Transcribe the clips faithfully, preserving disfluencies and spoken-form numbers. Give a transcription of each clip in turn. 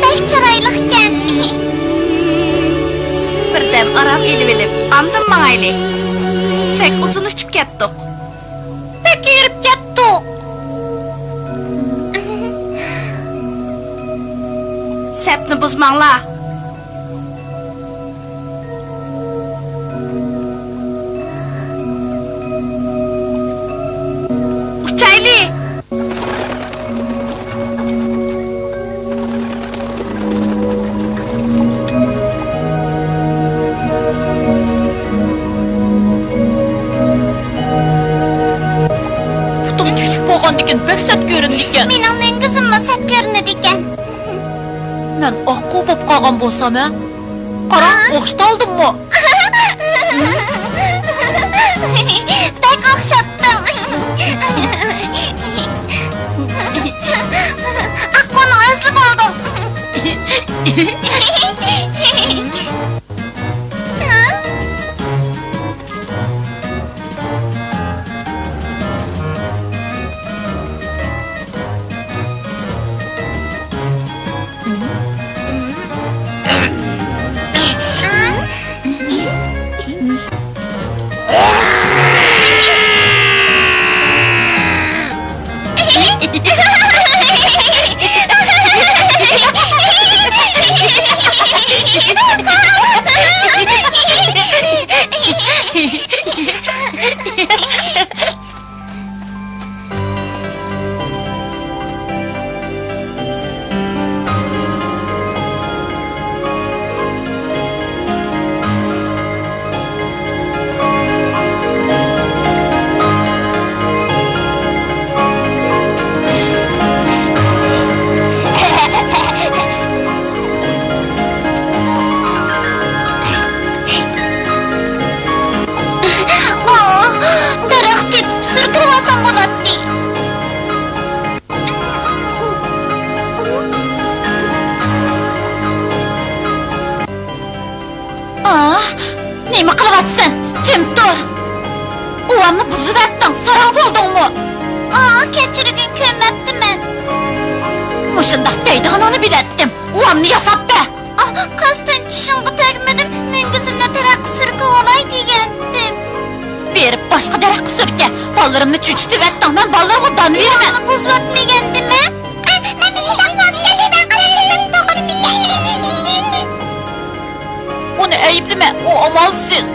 بەك چىرايلىقكەن. بىردەم ئارام ئېلىۋېلىپ، ئاندىن ماڭايلى. بەك ئۇزۇن ئۇچۇپ كەتتۇق. بەك ھېرىپ كەتتۇق. سەپنى بۇزماڭلار. ئۇچايلى! پۇتۇم تۈكلۈك بولغاندىكىن بەك سەت كۆرۈنىدىكەن. مېنىڭ مۈڭگۈزۈممۇ سەت كۆرۈنىدىكەن. مەن ئاققۇ بولۇپ قالغان بولسام ھە؟ قارا، ئوخشىتالدىممۇ؟ بەك ئوخشاتتىڭ. ئاققۇنىڭ ئۆزىلا بولدۇڭ. دەرەخ تېپىپ سۈركىلىۋالسام بولاتتى. ئاھ، نېمە قىلىۋاتىسەن؟ جىم تۇر. ئۇۋامنى بۇزۇۋەتتىڭ، ساراڭ بولدۇڭمۇ؟ ئاھ، كەچۈرگىن، كۆرمەپتىمەن. مۇشۇنداق دەيدىغىنىڭنى بىلەتتىم. ئۇۋامنى ياساپ بەر. ئاھ، قەستەن چىشىڭغا تەگمىدىم، مۈڭگۈزۈمنى تەرەققە سۈركىۋالاي دېگەنتىم. بېرىپ باشقا دەرەخكە سۈركە. بالىلىرىمنى چۆچۈتۈۋەتتىڭ، مەن بالىلىرىمغا دان بېرىمەن. ئۇۋامنى بۇزۇۋەتمىگەندىمەن؟ مەن مۇشۇنداق نازۇكەن. ئۇنى ئەيىبلىمە، ئۇ ئامالسىز.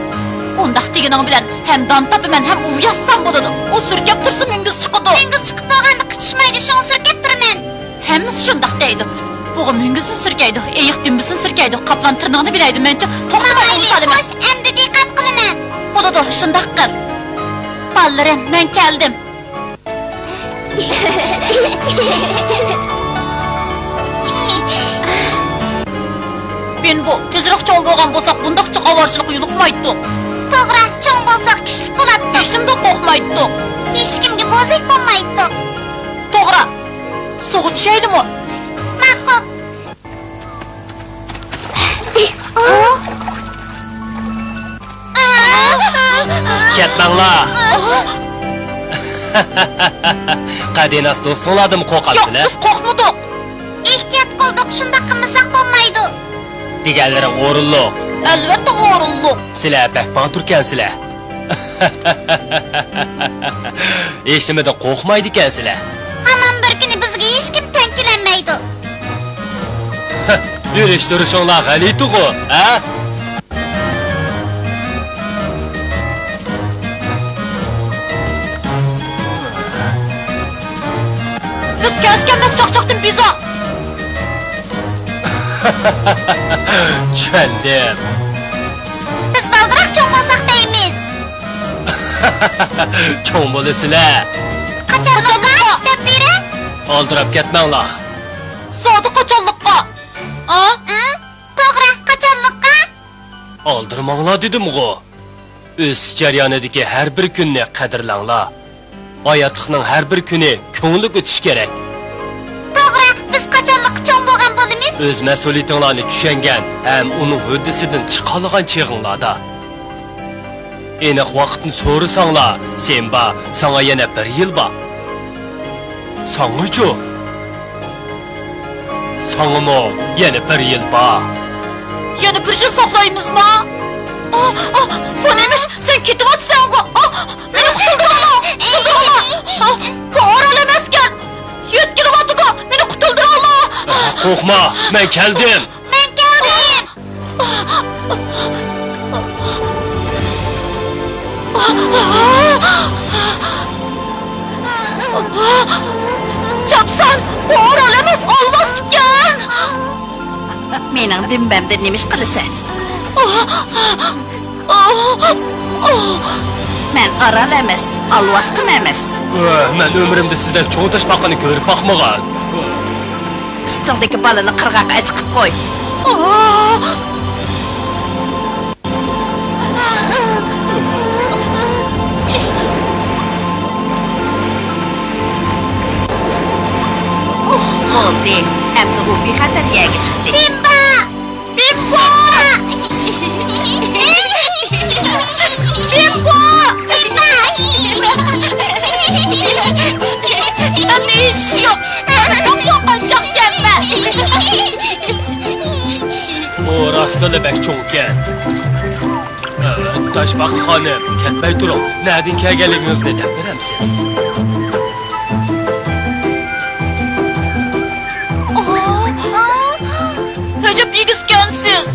ئۇنداق دېگىنىڭ بىلەن ھەم دان تاپىمەن، ھەم ئۇۋا ياسىسام بولىدۇ. ئۇ سۈركەپ تۇرسا مۈڭگۈز چىقىدۇ. مۈڭگۈز چىقىپ بولغاندا قىچىشمايدۇ، شۇڭا سۈركەپ تۇرىمەن. ھەممىسى شۇنداق دەيدۇ. بۇغا مۈڭگۈزنى سۈركەيدۇ، ئېيىق دۈمبىسىنى سۈركەيدۇ، قاپلان تىرنىقىنى بىلەيدۇ، مەنچە توختىماي ماڭايلى، ئۇنتالىمەن. خوش، ئەمدى دىققەت قىلىمەن. بولىدۇ، شۇنداق قىل. بالىلىرىم، مەن كەلدىم. بىمبو، تېزرەك چوڭ بولغان بولساق، بۇنداق جىق ئاۋارىچىلىققا يولۇقمايتتۇق. توغرا، چوڭ بولساق، كۈچلۈك بولاتتۇق. ھېچنېمىدىن قورقمايتتۇق. ھېچكىمگە بوزەك بولمايتتۇق. توغرا. سۇغا چۈشەيلىمۇ؟ ماقۇل. كەتمەڭلار. قەدىناس دوستۇڭلاردىنمۇ قورقامسىلەر؟ ياق، بىز قورقمىدۇق. ئېھتىيات قىلدۇق، شۇنداق قىلمىساق بولمايدۇ. دېگەنلىرىڭ ئورۇنلۇق. ئەلۋەتتە ئورۇنلۇق. سىلەر بەك باتۇركەنسىلەر. ھېچنېمىدىن قورقمايدىكەنسىلەر. ھامان بىر كۈنى بىزگە ھېچكىم تەڭ كېلەلمەيدۇ. يۈرۈش تۇرۇشۇڭلار غەلىتىغۇ، ھە؟ بىز كەلسە كەلمەس چاقچاقتىن بىزار. چۈشەندىم. بىز بالدۇراق چوڭ بولساق دەيمىز. چوڭ بولىسىلەر. قاچانلىققا؟ دەپ بېرە. ئالدىراپ كەتمەڭلار. زادى قاچانلىققا؟ ئا؟ ئا؟ توغرا، قاچانلىققا؟ ئالدىرىماڭلار دېدىمغۇ. ئۆسۈش جەريانىدىكى ھەر بىر كۈننى قەدىرلەڭلار. ھاياتلىقنىڭ ھەر بىر كۈنى كۆڭۈللۈك ئۆتۈشى كېرەك. توغرا، بىز قاچانلىققا چوڭ بولغان بولىمىز؟ ئۆز مەسئۇلىيىتىڭلارنى چۈشەنگەن ھەم ئۇنىڭ ھۆددىسىدىن چىقالىغان چېغىڭلاردا. ئېنىق ۋاقىتنى سورىساڭلار، سىمبا، ساڭا يەنە بىر يىل بار. ساڭىچۇ؟ ساڭىمۇ يەنە بىر يىل بار. يەنە بىر يىل ساقلايمىزما؟ ئا، ئا، بۇ نېمىش؟ سەن كېتىۋاتىسەنغۇ؟ ئا، مېنى قۇتۇلدۇرۇڭلار! قۇتۇلدۇرۇڭلار! ئا، بۇ ئورال ئەمەسكەن! يۆتكىلىۋاتىدۇ! مېنى قۇتۇلدۇرۇڭلار! قورقما، مەن كەلدىم! مەن كەلدىم! چاپسان، بۇ ئورال ئەمەس، ئالۋاستىكەن! مېنىڭ دۈمبەمدە نېمە ئىش قىلىسەن؟ مەن ئارال ئەمەس، ئالۋاستىمۇ ئەمەس. مەن ئۆمرۈمدە سىزدەك چوڭ تاشپاقىنى كۆرۈپ باقمىغان. ئۈستۈڭدىكى بالىنى قىرغاققا ئەچىقىپ قوي. بولدى، ئەمدى ئۇ بىخەتەر يەرگە چىقتى. سىمبا! بىمبو! بىمبو! سىمبا! ئەمدى ھېچ ئىش يوق. قورققانچاق كەلمە. ئۇ راستلا بەك چوڭكەن. ئە، تاشپاقا خانىم، كەتمەي تۇرۇڭ. نەدىن كەلگەنلىكىڭىزنى دەپ بېرەمسىز؟ ئەجەب ئېگىزكەنسىز.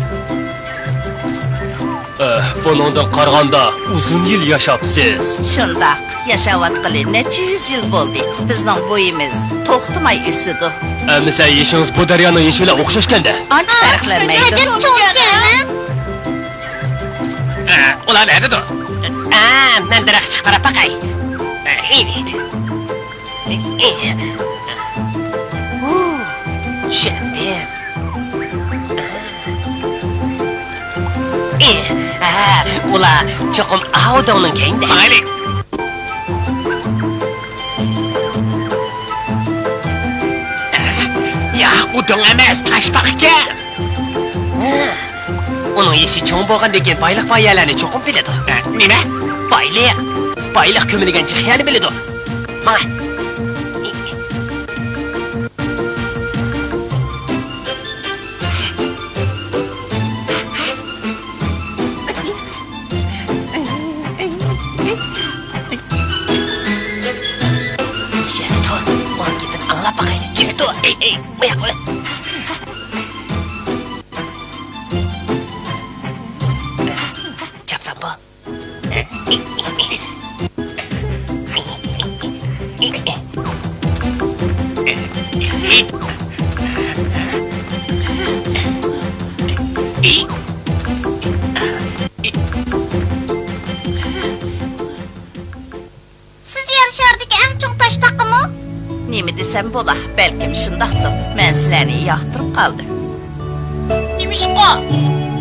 ئە، بۇنىڭدىن قارىغاندا ئۇزۇن يىل ياشاپسىز. شۇنداق، ياشاۋاتقىلى نەچچە يۈز يىل بولدى. بىزنىڭ بويىمىز توختىماي ئۆسىدۇ. ئەمىسە يېشىڭىز بۇ دەريانىڭ يېشى بىلەن ئوخشاشكەندە. ئانچە پەرقلەنمەيدۇ. ئەجەب چوڭكەن. ئە، ئۇلار نەدىدۇ؟ ئە، مەن دەرەخكە چىقىپ قاراپ باقاي. ئە، ئى. ئۇ، چۈشەندىم. ئى، ئە، ئۇلار چوقۇم ئاۋۇ دۆڭنىڭ كەينىدە. ماڭايلى. ياق، ئۇ دۆڭ ئەمەس، تاشپاقىكەن. ھە، ئۇنىڭ يېشى چوڭ بولغاندىكىن بايلىق بار يەرلەرنى چوقۇم بىلىدۇ. ھە، نېمە؟ بايلىق. بايلىق كۆمۈلگەن جىق يەرنى بىلىدۇ. ماڭا. يەردە تۇر، ئۇنىڭ گېپىنى ئاڭلاپ باقايلى. جىم تۇر. ئەي، ئەي، ماياق بول. چاپسان بول. ئىش باققىمۇ؟ نېمە دېسەم بولا، بەلكىم شۇنداقتۇ. مەن سىلەرنى ياقتۇرۇپ قالدىم. نېمىشقا؟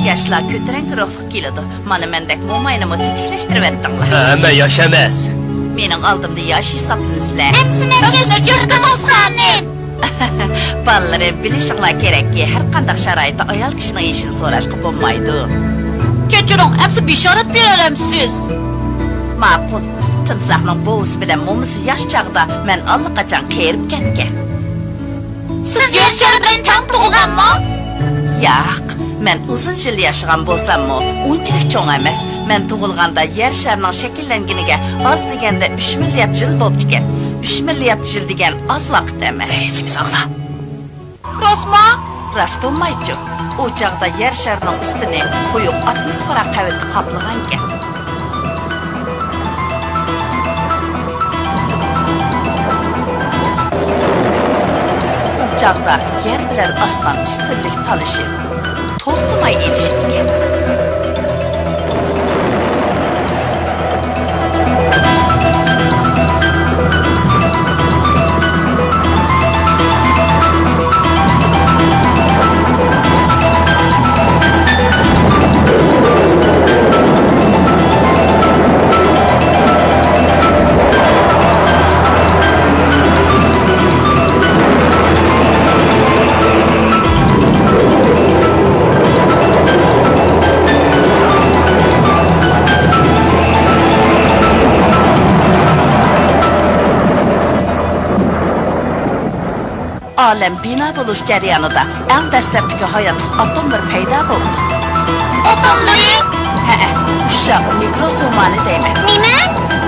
ياشلار كۆتۈرەڭگۈ روھلۇق كېلىدۇ. مانا مەندەك موماينىمۇ تېتىكلەشتۈرۈۋەتتىڭلار. ھە، ھەممە ياش ئەمەس. مېنىڭ ئالدىمدا ياش ھېسابلىنىسىلەر. ئەمىسە مەن چەشتە چۈشتۈم ئۇستانىم. بالىلىرىم، بىلىشىڭلار كېرەككى، ھەر قانداق شارائىتتا ئايال كىشىنىڭ يېشىنى سوراشقا بولمايدۇ. كەچۈرۈڭ، ئەمسە بېشارەت بېرەلەمسىز؟ ماقۇل. تىمساھنىڭ بوۋىسى بىلەن مومىسى ياش چاغدا مەن ئاللىقاچان قېرىپ كەتكەن. سىز يەر شارى بىلەن تەڭ تۇغۇلغانمۇ؟ ياق، مەن ئۇزۇن يىل ياشىغان بولساممۇ، ئۇنچىلىك چوڭ ئەمەس. مەن تۇغۇلغاندا يەر شارىنىڭ شەكىللەنگىنىگە ئاز دېگەندە ئۈچ مىليارد يىل بوپتىكەن. ئۈچ مىليارد يىل دېگەن ئاز ۋاقىت ئەمەس. ھېچىمىز ئاڭلا. راستما؟ راست بولمايچۇ. ئۇ چاغدا يەر شارىنىڭ ئۈستىنى قويۇق ئاتموسفېرا قەۋىتى قاپلىغانىكەن. ئۇ چاغدا يەر بىلەن ئاسمان ئۈستۈنلۈك تالىشىپ، توختىماي ئېلىشىدىكەن. ئالەم بىنا بولۇش جەريانىدا ئەڭ دەسلەپتىكى ھاياتلىق ئاتوملىرى پەيدا بولدى. ئاتوملىرى؟ ھەئە، ئۇششاق مىكروسومانى دەيمەن. نېمە؟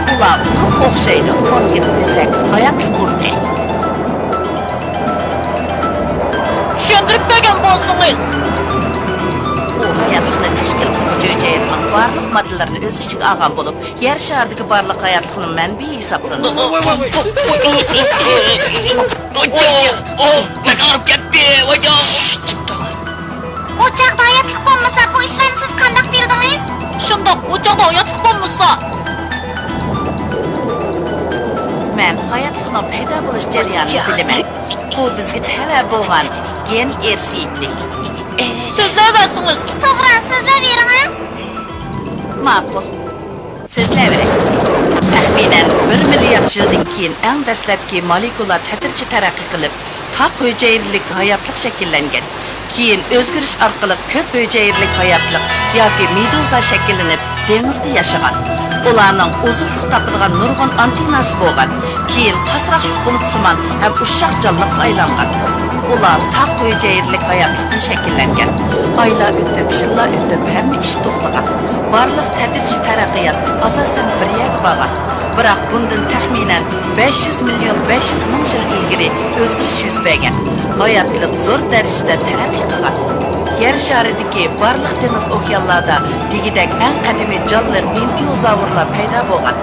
ئۇلار ئۇرۇققا ئوخشايدۇ، كونكرېت دېسەك، ھاياتلىق ئۇرۇقى. چۈشەندۈرۈپ بەرگەن بولسىڭىز. ئۇ ھاياتلىقنى تەشكىل قىلغۇچى ھۈجەيرىنىڭ بارلىق ماددىلىرىنى ئۆز ئىچىگە ئالغان بولۇپ، يەر شارىدىكى بارلىق ھاياتلىقنىڭ مەنبىيى ھېسابلىنىدۇ. ۋايجان! ئوھ، بەك ئاغرىپ كەتتى، ۋايجان! شش، جىق تۇر. ئۇ چاغدا ھاياتلىق بولمىسا، بۇ ئىشلارنى سىز قانداق بىلدىڭىز؟ شۇنداق، ئۇ چاغدا ھاياتلىق بولمىسا. مەن ھاياتلىقنىڭ پەيدا بولۇش جەريانىنى بىلىمەن. بۇ بىزگە تەۋە بولغان گېن ئىرسىيىتى. سۆزلەۋەرسىڭىز. توغرا، سۆزلەۋېرىڭ، ھە؟ ماقۇل. سۆزلەۋېرەي. تەخمىنەن بىر مىليارد يىلدىن كېيىن ئەڭ دەسلەپكى مولېكۇلا تەدرىجىي تەرەققىي قىلىپ، تاق ھۈجەيرىلىك ھاياتلىق شەكىللەنگەن. كېيىن ئۆزگىرىش ئارقىلىق كۆپ ھۈجەيرىلىك ھاياتلىق ياكى مېدۇزا شەكىللىنىپ، دېڭىزدا ياشىغان. ئۇلارنىڭ ئوزۇقلۇق تاپىدىغان نۇرغۇن ئانتېنناسى بولغان. كېيىن قاسراقلىق بۇلۇتسىمان ھەم ئۇششاق جانلىققا ئايلانغان. ئۇلار تاق ھۈجەيرىلىك ھاياتلىقتىن شەكىللەنگەن. ئايلار ئۆتۈپ، يىللار ئۆتۈپ، ھەممە ئىش توختىغان. بارلىق تەدرىجىي تەرەققىيات ئاساسەن بىر يەرگە بارغان. بىراق بۇندىن تەخمىنەن بەش يۈز مىليون بەش يۈز مىڭ يىل ئىلگىرى ئۆزگىرىش يۈز بەرگەن. ھاياتلىق زور دەرىجىدە تەرەققىي قىلغان. يەر شارىدىكى بارلىق دېڭىز ئوكيانلاردا دېگۈدەك ئەڭ قەدىمىي جانلىق ئېنتىيوزاۋرلار پەيدا بولغان.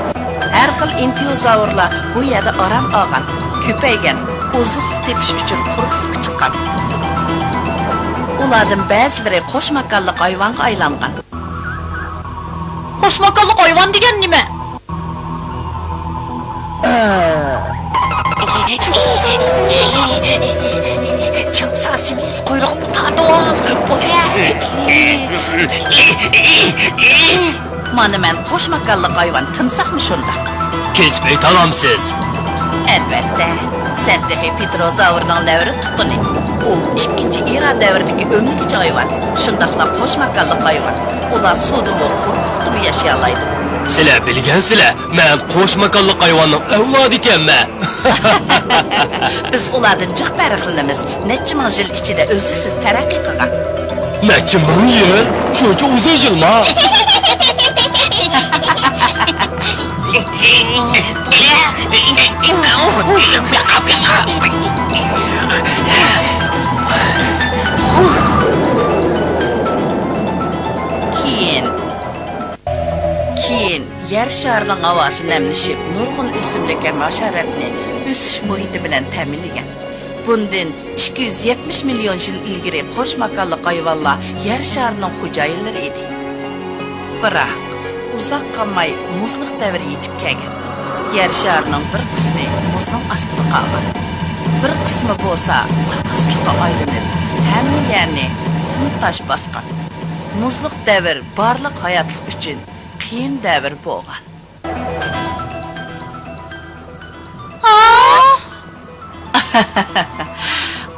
ھەر خىل ئېنتىيوزاۋرلار بۇ يەردە ئارام ئالغان، كۆپەيگەن، ئوزۇقلۇق تېپىش ئۈچۈن قۇرۇقلۇققا چىققان. ئۇلاردىن بەزىلىرى قوش ماكانلىق ھايۋانغا ئايلانغان. قوش ماكانلىق ھايۋان دېگەن نېمە؟ چامساسىمىز قۇيرۇقنى تارتىۋال. مانا مەن قوش ماكانلىق ھايۋان تىمساھمۇ شۇنداق. كېسىپ ئېيتالامسىز؟ ئەلۋەتتە، سەن تېخى پېتروزاۋرنىڭ نەۋرە تۇغقىنى. ئۇ ئىككىنچى ئېرا دەۋرىدىكى ئۆملىگۈچى ھايۋان، شۇنداقلا قوش ماكانلىق ھايۋان. ئۇلار سۇدىمۇ، قۇرۇقلۇقتىمۇ ياشىيالايدۇ. سىلەر بىلگەنسىلەر، مەن قوش ماكانلىق ھايۋاننىڭ ئەۋلادى ئىكەنمەن. بىز ئۇلاردىن جىق پەرقلىنىمىز. نەچچە مىڭ يىل ئىچىدە ئۈزلۈكسىز تەرەققىي قىلغان. نەچچە مىڭ يىل؟ شۇنچە ئۇزۇن يىلما؟ كېيىن، كېيىن يەر شارىنىڭ ھاۋاسى نەملىشىپ، نۇرغۇن ئۆسۈملۈك ھەم ھاشاراتنى ئۆسۈش مۇھىتى بىلەن تەمىنلىگەن. بۇندىن ئىككى يۈز يەتمىش مىليون يىل ئىلگىرى قوش ماكانلىق ھايۋانلار يەر شارىنىڭ خوجايىنلىرى ئىدى. بىراق، ئۇزاق قالماي مۇزلۇق دەۋرى يېتىپ كەلگەن. يەر شارىنىڭ بىر قىسمى مۇزنىڭ ئاستىدا قالغان، بىر قىسمى بولسا قاقاسلىققا ئايلىنىپ، ھەممە يەرنى قۇم تاش باسقان. مۇزلۇق دەۋر بارلىق ھاياتلىق ئۈچۈن قىيىن دەۋر بولغان.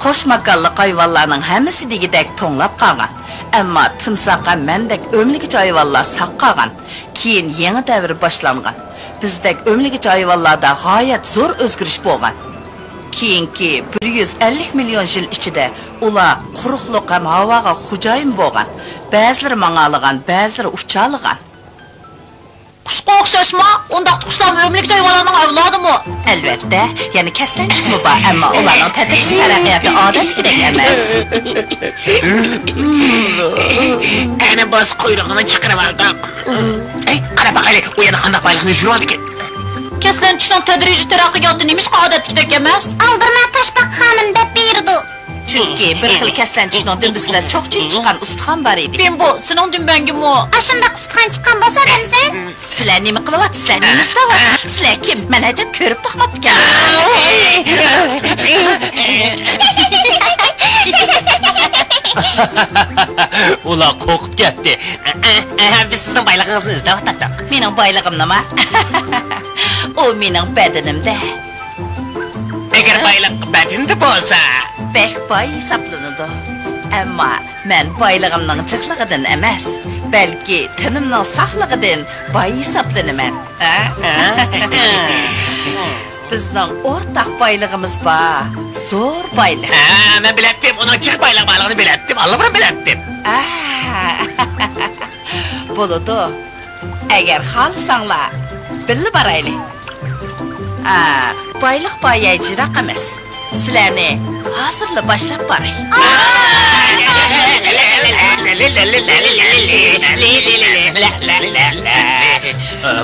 قوش ماكانلىق ھايۋانلارنىڭ ھەممىسى دېگۈدەك توڭلاپ قالغان. ئەمما تىمساھ ھەم مەندەك ئۆمىلىگۈچى ھايۋانلار ساق قالغان. كېيىن يېڭى دەۋر باشلانغان. بىزدەك ئۆمىلىگۈچى ھايۋانلاردا غايەت زور ئۆزگىرىش بولغان. كېيىنكى بىر يۈز ئەللىك مىليون يىل ئىچىدە ئۇلار قۇرۇقلۇق ھەم ھاۋاغا خوجايىن بولغان. بەزىلىرى ماڭالىغان، بەزىلىرى ئۇچالىغان. قۇشقا ئوخشاشمۇ؟ ئۇنداقتا قۇشلارمۇ ئۆمىلىگۈچى ھايۋانلارنىڭ ئەۋلادىمۇ؟ ئەلۋەتتە، يەنە كەسلەنچۈكمۇ بار، ئەمما ئۇلارنىڭ تەدرىجىي تەرەققىياتى ئادەتتىكىدەك ئەمەس. ئەنە بولسا قۇيرۇقىنى چىقىرىۋالدۇق. ئەي، قارا باقايلى، ئۇ يەنە قانداق بايلىقنى يوشۇرۇۋالىدىكەن؟ كەسلەنچۈكنىڭ تەدرىجىي تەرەققىياتى نېمىشقا ئادەتتىكىدەك ئەمەس؟ ئالدىرىما تاشپاقا خانىم دەپ بېرىدۇ. چۈنكى بىر خىل كەسلەنچۈكنىڭ دۈمبىسىدە چوقچىيىپ چىققان ئۇستىخان بار ئىدى. بىمبو، سېنىڭ دۈمبەڭگىمۇ ئاشۇنداق ئۇستىخان چىققان بولسا دەمسەن؟ سىلەر نېمە قىلىۋاتىسىلەر؟ نېمە ئىزدەۋاتىسىلەر؟ سىلەر كىم؟ مەن ئەجەب كۆرۈپ باقماپتىكەنمەن. ئۇلار قورقۇپ كەتتى. بىز سىزنىڭ بايلىقىڭىزنى ئىزدەۋاتاتتۇق. مېنىڭ بايلىقىمنىما؟ ئۇ مېنىڭ بەدىنىمدە. ئەگەر بايلىق بەدىنىدە بولسا، بەك باي ھېسابلىنىدۇ. ئەمما مەن بايلىقىمنىڭ جىقلىقىدىن ئەمەس، بەلكى تېنىمنىڭ ساقلىقىدىن باي ھېسابلىنىمەن. ھە؟ بىزنىڭ ئورتاق بايلىقىمىز بار، زور بايلىق. ھە، مەن بىلەتتىم، ئۇنىڭ جىق بايلىقى بارلىقىنى بىلەتتىم، ئاللىبۇرۇن بىلەتتىم. ھە. بولىدۇ. ئەگەر خالىساڭلار، بىللە بارايلى. ئا، بايلىق بار يەر يىراق ئەمەس. سىلەرنى ھازىرلا باشلاپ باراي.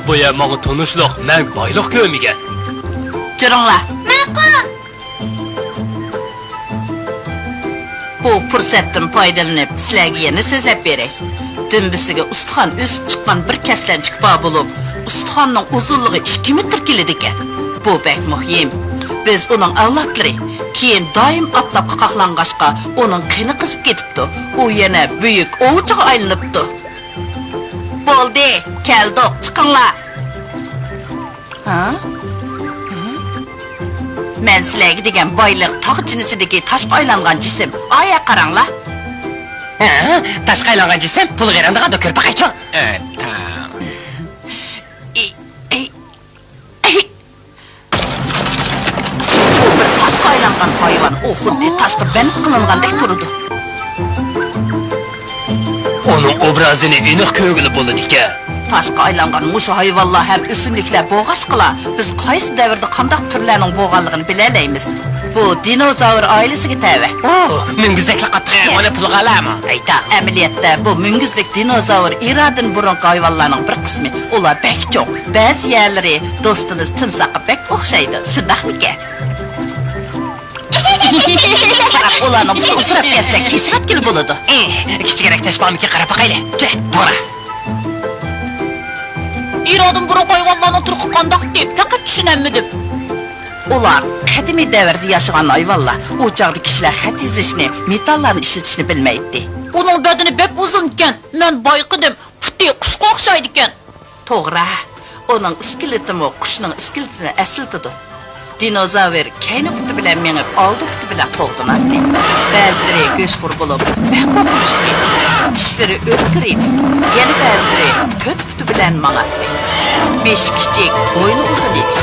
بۇ يەر ماڭا تونۇشلۇق، مەن بايلىق كۆرمىگەن. جۈرۈڭلار. ماقۇل. بۇ پۇرسەتتىن پايدىلىنىپ، سىلەرگە يەنە سۆزلەپ بېرەي. دۈمبىسىگە ئۇستىخان ئۆسۈپ چىققان بىر كەسلەنچۈك بار بولۇپ، ئۇستىخاننىڭ ئۇزۇنلۇقى ئىككى مېتىر كېلىدىكەن. بۇ بەك مۇھىم. بىز ئۇنىڭ ئەۋلادلىرى. كېيىن دائىم ئاپتاپقا قاقلانغاچقا، ئۇنىڭ قېنى قىزىپ كېتىپتۇ. ئۇ يەنە بۈيۈك ئوۋچىغا ئايلىنىپتۇ. بولدى، كەلدۇق، چىقىڭلار. ھە؟ مەن سىلەرگە دېگەن بايلىق تاغ جىنسىدىكى تاشقا ئايلانغان جىسىم. ئايا قاراڭلار. ھە؟ تاشقا ئايلانغان جىسىم؟ پۇل غېرەندىغاندۇ، كۆرۈپ باقايچۇ. ئى، ئى، ئى. ئۇ بىر تاشقا ئايلانغان ھايۋان، ئۇ خۇددى تاشقا بەند قىلىنغاندەك تۇرىدۇ. ئۇنىڭ ئوبرازىنى ئېنىق كۆرگىلى بولىدىكەن. تاشقا ئايلانغان مۇشۇ ھايۋانلار ھەم ئۆسۈملۈكلەر بولغاچقىلا، بىز قايسى دەۋردە قانداق تۈرلەرنىڭ بولغانلىقىنى بىلەلەيمىز. بۇ دىنوزاۋر ئائىلىسىگە تەۋە. ئۇ، مۈڭگۈزدەكلا قاتتىق. ئۇنى پۇلغا ئالامۇ؟ ئەمەلىيەتتە، بۇ مۈڭگۈزدەك دىنوزاۋر ئىرادىن بۇرۇنقى ھايۋانلارنىڭ بىر قىسمى. ئۇلار بەك چوڭ. بەزى يەرلىرى دوستىمىز تىمساھقا بەك ئوخشايدۇ، شۇنداقمىكەن؟ بىراق ئۇلارنىڭ پۇتى ئۇزىراپ كەتسە، كېسىۋەتكىلى بولىدۇ. ئېھ، كىچىكرەك تاشپاقمىكىن، قاراپ باقايلى. جە، توغرا. ئىرادىن بۇرۇنقى ھايۋانلارنىڭ تۇرقى قانداقتى؟ پەقەت چۈشىنەلمىدىم. ئۇلار قەدىمىي دەۋردە ياشىغان ھايۋانلار. ئۇ چاغدا كىشىلەر خەت يېزىشنى، مېتاللارنى ئىشلىتىشنى بىلمەيتتى. ئۇنىڭ بەدىنى بەك ئۇزۇنكەن. مەن بايقىدىم. پۇتى قۇشقا ئوخشايدىكەن. توغرا، ئۇنىڭ ئىسكىلىتىمۇ قۇشنىڭ ئىسكىلىتىنى ئەسلىتىدۇ. دىنوزاۋر كەينى پۇتى بىلەن مېڭىپ، ئالدى پۇتى بىلەن قوغدىناتتى. بەزىلىرى گۆشخور بولۇپ، بەك قورقۇنچلۇق ئىدى. چىشلىرى ئۆتكۈر ئىدى. يەنە بەزىلىرى تۆت پۇتى بىلەن ماڭاتتى. بېشى كىچىك، بوينى ئۇزۇن ئىدى.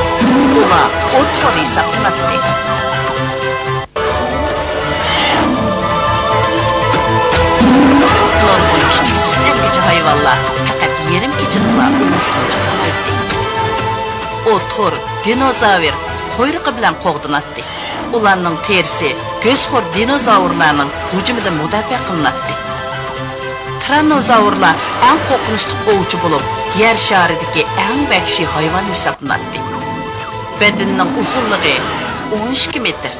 ئۇلار ئوتخور ھېسابلىناتتى. نۇرغۇن كىچىك سۈت ئەمگۈچى ھايۋانلار پەقەت يېرىم كېچىدىلا ئۇۋىسىدىن چىقالايتتى. ئوتخور دىنوزاۋر قۇيرۇقى بىلەن قوغدىناتتى. ئۇلارنىڭ تېرىسى گۆشخور دىنوزاۋرلارنىڭ ھۇجۇمىدىن مۇداپىئە قىلىناتتى. تىرانوزاۋرلار ئەڭ قورقۇنچلۇق ئوۋچى بولۇپ، يەر شارىدىكى ئەڭ ۋەھشىي ھايۋان ھېسابلىناتتى. بەدىنىنىڭ ئۇزۇنلۇقى ئون ئىككى مېتىر.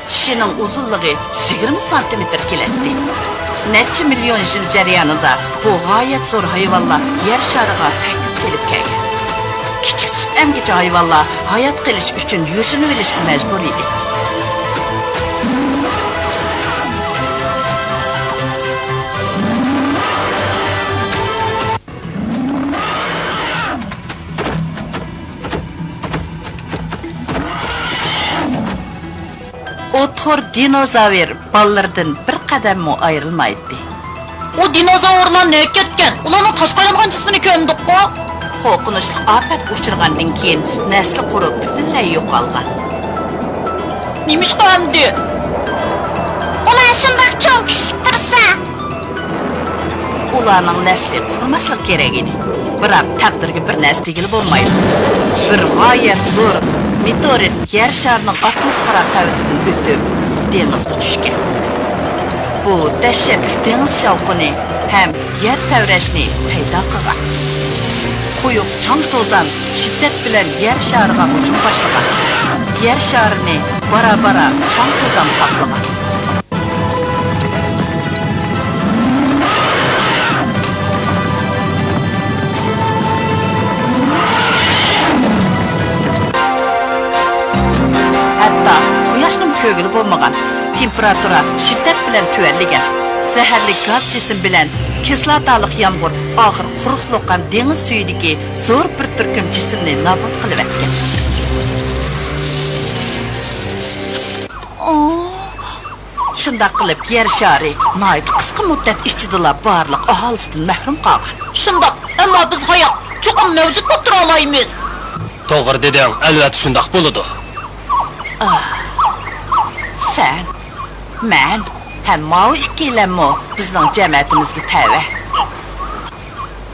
چىشىنىڭ ئۇزۇنلۇقى يىگىرمە سانتىمېتىر كېلەتتى. نەچچە مىليون يىل جەريانىدا بۇ غايەت زور ھايۋانلار يەر شارىغا تەھدىت سېلىپ كەلگەن. كىچىك سۈت ئەمگۈچى ھايۋانلار ھايات قېلىش ئۈچۈن يوشۇرۇنۇۋېلىشقا مەجبۇر ئىدى. ئوتخور دىنوزاۋر بالىلىرىدىن بىر قەدەممۇ ئايرىلمايتتى. ئۇ دىنوزاۋرلار نەگە كەتكەن؟ ئۇلارنىڭ تاشقا ئايلانغان جىسمىنى كۆمدۇققۇ؟ قورقۇنچلۇق ئاپەتكە ئۇچرىغاندىن كېيىن نەسلى قۇرۇپ پۈتۈنلەي يوقالغان. نېمىشقا ئەمدى؟ ئۇلار شۇنداق چوڭ كۈچلۈك تۇرسا. ئۇلارنىڭ نەسلى قۇرۇماسلىقى كېرەك ئىدى. بىراق تەقدىرگە بىر نەرسە دېگىلى بولمايدۇ. بىر غايەت زور مېتېئورىت يەر شارىنىڭ ئاتموسفېرا قەۋىتىدىن ئۆتۈپ، دېڭىزغا چۈشكەن. بۇ دەھشەتلىك دېڭىز شاۋقۇنى ھەم يەر تەۋرەشنى پەيدا قىلغان. قويۇق چاڭ-توزان شىددەت بىلەن يەر شارىغا ھۇجۇم باشلىغان. يەر شارىنى بارا-بارا چاڭ-توزان قاپلىغان. ھەتتا قۇياشنىمۇ كۆرگىلى بولمىغان. تېمپېراتۇرا شىددەت بىلەن تۆۋەنلىگەن. زەھەرلىك گاز جىسىم بىلەن كىسلاتالىق يامغۇر ئاخىر قۇرۇقلۇق ھەم دېڭىز سۈيىدىكى زور بىر تۈركۈم جىسىمنى نابۇت قىلىۋەتكەن. شۇنداق قىلىپ، يەر شارى ناھايىتى قىسقا مۇددەت ئىچىدىلا بارلىق ئاھالىسىدىن مەھرۇم قالغان. شۇنداق، ئەمما بىز ھايات، چوقۇم مەۋجۇت بولۇپ تۇرالايمىز. توغرا دېدىڭ، ئەلۋەتتە شۇنداق بولىدۇ. ئاھ، سەن، مەن ھەم ماۋۇ ئىككىيلەنمۇ بىزنىڭ جەمەتىمىزگە تەۋە.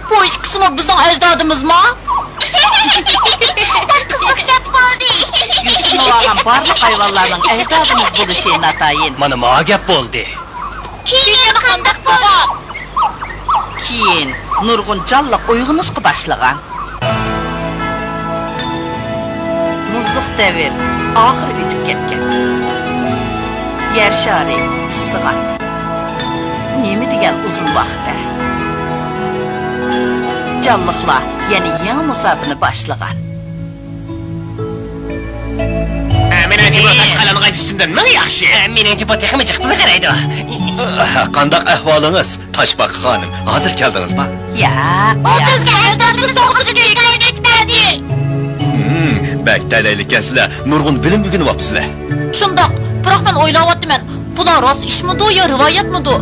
بۇ ئىككىسىمۇ بىزنىڭ ئەجدادىمىزما؟ بەك قىزىق گەپ بولدى. يوشۇرۇنۇۋالغان بارلىق ھايۋانلارنىڭ ئەجدادىمىز بولۇشى ناتايىن. مانا ماڭا گەپ بولدى. كېيىن يەنە قانداق بولغان؟ كېيىن نۇرغۇن جانلىق ئويغىنىشقا باشلىغان. مۇزلۇق دەۋر ئاخىرى ئۆتۈپ كەتكەن. يەر شارى ئىسسىغان. نېمە دېگەن ئۇزۇن ۋاقىت-ھە! جانلىقلار يەنە يېڭى مۇساپىنى باشلىغان. مېنىڭچە، بۇ تاشقا ئايلانغان جىسىمدىن مىڭ ياخشى. مېنىڭچە، بۇ تېخىمۇ جىق پۇل قارايدۇ. قانداق ئەھۋالىڭىز، تاشپاقا خانىم؟ ھازىر كەلدىڭىزما؟ ياق، ئۇ ياق. بىزگە ئەجدادىمىز توغرىسىدا ھېكايە ئېيتىپ بەردى. ھىم، بەك تەلەيلىككەنسىلەر، نۇرغۇن بىلىم ئۆگىنىۋاپسىلەر. شۇنداق، بىراق مەن ئويلاۋاتىمەن، بۇلار راست ئىشمىدۇ يا رىۋايەتمىدۇ؟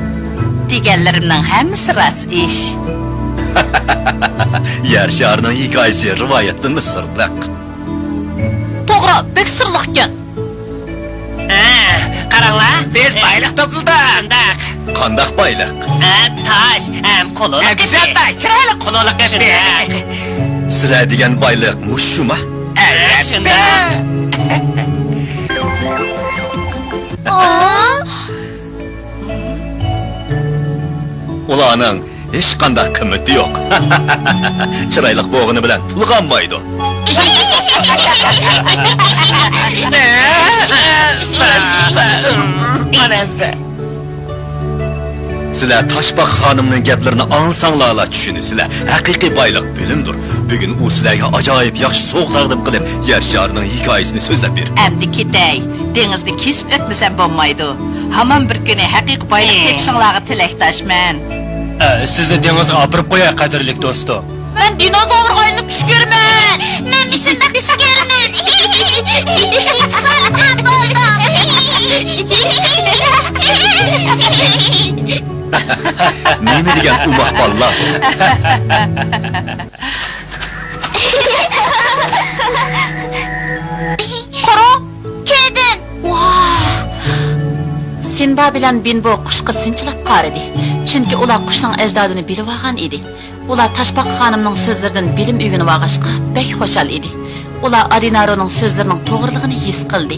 دېگەنلىرىمنىڭ ھەممىسى راست ئىش. يەر شارىنىڭ ھېكايىسى رىۋايەتتىنمۇ سىرلىق. توغرا، بەك سىرلىقكەن. ھە، قاراڭلار، بىز بايلىق توپلىدۇق. شۇنداق. قانداق بايلىق؟ ھە، تاش ھەم قۇلىلىق. ھە، گۈزەل تاش، چىرايلىق قۇلىلىق. شۇنداق. سىلەر دېگەن بايلىق مۇشۇما؟ ئەلۋەتتە. شۇنداق. ئۇلارنىڭ ھېچقانداق قىممىتى يوق. چىرايلىق بولغىنى بىلەن پۇل قانمايدۇ. سىلەر تاشپاقا خانىمنىڭ گەپلىرىنى ئاڭلىساڭلارلا چۈشىنىسىلەر. ھەقىقىي بايلىق بىلىمدۇر. بۈگۈن ئۇ سىلەرگە ئاجايىپ ياخشى سوۋغا تەقدىم قىلىپ، يەر شارىنىڭ ھېكايىسىنى سۆزلەپ بېرىپتۇ. ئەمدى كېتەي. دېڭىزنى كېسىپ ئۆتمىسەم بولمايدۇ. ھامان بىر كۈنى ھەقىقىي بايلىق تېپىشىڭلارغا تىلەكداشمەن. ئە، سىزنى دېڭىزغا ئاپىرىپ قوياي، قەدىرلىك دوستۇم. مەن دىنوزاۋرغا ئايلىنىپ چۈش كۆرىمەن. مەن مۇشۇنداق چۈش كۆرىمەن. ئىسمائىل خان بولدۇم. نېمە دېگەن ئوماق بالىلار. قارا، كېدىن. ۋاھ! سىمبا بىلەن بىنبو قۇشقا سىنچىلاپ قارىدى، چۈنكى ئۇلار قۇشنىڭ ئەجدادىنى بىلىۋالغان ئىدى. ئۇلار تاشپاقا خانىمنىڭ سۆزلىرىدىن بىلىم ئۆگىنىۋالغاچقا بەك خۇشال ئىدى. ئۇلار ئادىنارونىڭ سۆزلىرىنىڭ توغرىلىقىنى ھېس قىلدى.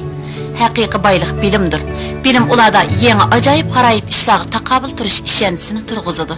ھەقىقىي بايلىق بىلىمدۇر. بىلىم ئۇلاردا يېڭى ئاجايىپ غارايىپ ئىشلارغا تاقابىل تۇرۇش ئىشەنچىسىنى تۇرغۇزىدۇ.